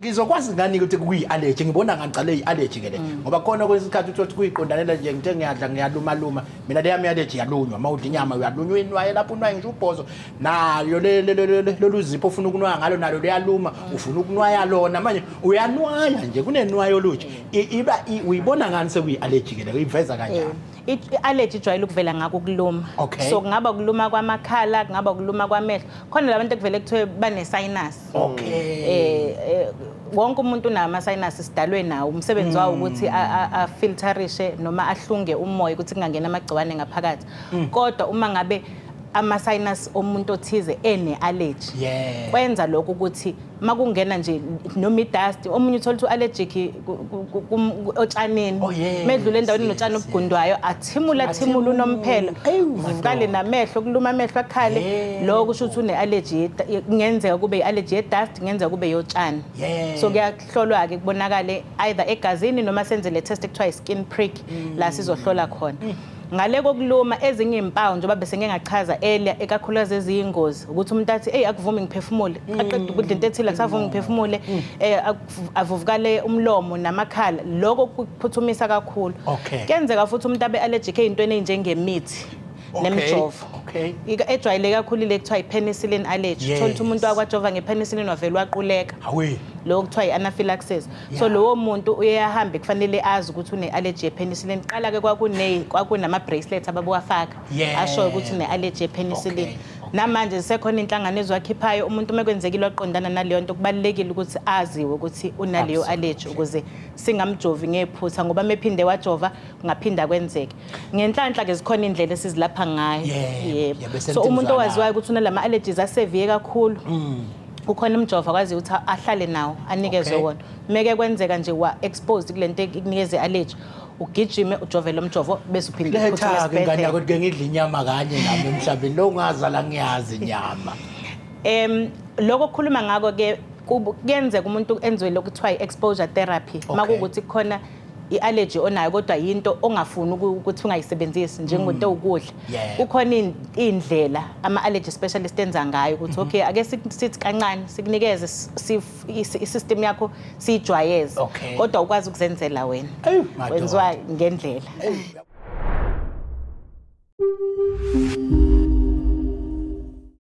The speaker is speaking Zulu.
Ngizokwazi ngani ukuthi kuyi-allergy? Ngibona ngicale i-allergy ke le, ngoba khona kwesinye isikhathi uthole ukuthi kuyiqondanela nje, ngithe ngiyadla ngiyalumaluma. Mina le yami i-allergy iyalunywa. Uma udla inyama uyalunywa, uyinwaye lapho, unwaye ngisho ubhozo nayo lolu zipho ofuna ukunwaya ngalo, nalo luyaluma, ufuna ukunwaya lona manje uyanwaya nje, kunenwayology. Iba uyibona ngani sekuyi-allergy ke le? Uyiveza kanjani? I-allergy ijwayele ukuvela ngako ukuluma. So kungaba ukuluma kwamakhala, kungaba ukuluma kwamehlo. Khona labantu ekuvele kuthiwe bane-sinus. Wonke umuntu unawo ama-sinus, sidalwe nawo. Umsebenzi wawo ukuthi afilterishe noma ahlunge umoya ukuthi kungangena amagciwane ngaphakathi. Kodwa uma ngabe ama-sinus omuntu othize ene-allergy, kwenza lokho ukuthi makungena nje noma i-dust, omunye uthola ukuthi u-allergic otshanini. Medlule endaweni notshani obugundwayo, athimule, athimule unomphelo, vukale namehlo, kuluma amehlo, akhale. Lokho kusho ukuthi une-allergy, kungenzeka kube i-allergy ye-dust, kungenzeka kube yotshani. So kuyahlolwa-ke, kubonakale either egazini noma senze le test ekuthiwa i-skin prick, la sizohlola khona. Ngale kokuluma, ezinye iy'mpawu, njengoba bese ngike ngachaza earlier, ekakhulukazi eziyingozi, ukuthi umuntu athi, "Eyi, akuvumi ngiphefumule," aqeda ukudla into ethile, akusavumi ngiphefumule, avuvukale umlomo namakhala. Lokho kuphuthumisa kakhulu. Kuyenzeka futhi umuntu abe allergic ey'ntweni ey'njengemithi nemijovo. Ejwayeleke kakhulu ile kuthiwa i-penicillin allergy. Uthola ukuthi umuntu wakwajova nge-penicillin, wavele waquleka. Lokho kuthiwa i-anaphylaxis. So lowo muntu uye ahambe, kufanele azi ukuthi une-allergy ye-penicillin. Qala-ke kwakunama-bracelet ababewafaka ashoyo ukuthi une-allergy ye-penicillin. Namanje zisekhona iy'nhlangano eziwakhiphayo. Umuntu uma kwenzekile waqondana naleyo nto, kubalulekile ukuthi aziwe ukuthi unaleyo allergy ukuze singamjovi ngephutha, ngoba uma ephinde wajova kungaphinda kwenzeke. Ngenhlanhla-ke zikhona iy'ndlela esizilapha ngayo. Yebo, bese So umuntu nitizwa owaziwayo ukuthi unalama allergies a-severe kakhulu, kukhona umjovo akwaziyo ukuthi ahlale nawo, anikezwe wona. Meke kwenzeka nje wa-exposed kule nto ekunikeza i-allergy, ugijime ujove lo mjovo bese uphinde uphuthume Letha-ke ingane esibhedlela. yakho, ke ngidla inyama kanye nami emhlabeni lo, ngazala ngiyazi inyama. Lokho okukhuluma ngako ke kuyenzeka umuntu enziwe lokhu kuthiwa i-exposure therapy. Makuwukuthi kukhona i-allergy onayo kodwa yinto ongafuni ukuthi ungayisebenzisi njengento ewukudla, kukhona iy'ndlela ama-allergy specialist enza ngayo ukuthi okay, ake sithi kancane sikunikeze i-system yakho siyijwayeze, kodwa ukwazi ukuzenzela wena. Eyi, madoda. Kwenziwa ngendlela. Eyi.